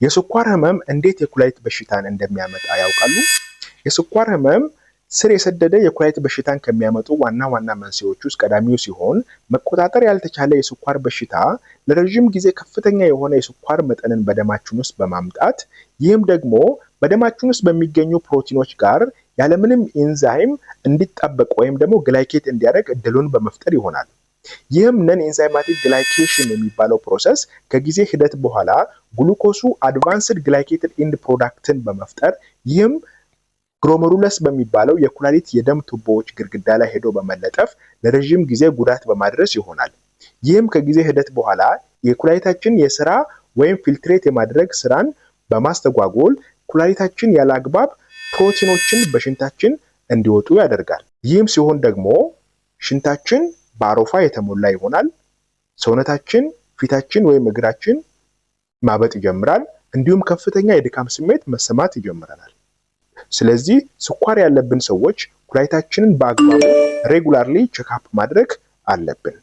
የስኳር ህመም እንዴት የኩላሊት በሽታን እንደሚያመጣ ያውቃሉ? የስኳር ህመም ስር የሰደደ የኩላሊት በሽታን ከሚያመጡ ዋና ዋና መንስኤዎች ውስጥ ቀዳሚው ሲሆን፣ መቆጣጠር ያልተቻለ የስኳር በሽታ ለረዥም ጊዜ ከፍተኛ የሆነ የስኳር መጠንን በደማችን ውስጥ በማምጣት፣ ይህም ደግሞ በደማችን ውስጥ በሚገኙ ፕሮቲኖች ጋር ያለምንም ኢንዛይም እንዲጣበቅ ወይም ደግሞ glycate እንዲያደርግ እድሉን በመፍጠር ይሆናል። ይህም non enzymatic glycation የሚባለው process ከጊዜ ሂደት በኋላ ግሉኮሱ advanced glycated end product ን በመፍጠር፣ ይህም glomerulus በሚባለው የኩላሊት የደም ቱቦዎች ግድግዳ ላይ ሄዶ በመለጠፍ ለረዥም ጊዜ ጉዳት በማድረስ ይሆናል። ይህም ከጊዜ ሂደት በኋላ የኩላሊታችን የስራ ወይም filtrate የማድረግ ስራን በማስተጓጎል ኩላሊታችን ያለ አግባብ ፕሮቲኖችን በሽንታችን እንዲወጡ ያደርጋል። ይህም ሲሆን ደግሞ ሽንታችን በአረፋ የተሞላ ይሆናል። ሰውነታችን፣ ፊታችን ወይም እግራችን ማበጥ ይጀምራል። እንዲሁም ከፍተኛ የድካም ስሜት መሰማት ይጀምረናል። ስለዚህ ስኳር ያለብን ሰዎች ኩላሊታችንን በአግባቡ regularly check up ማድረግ አለብን።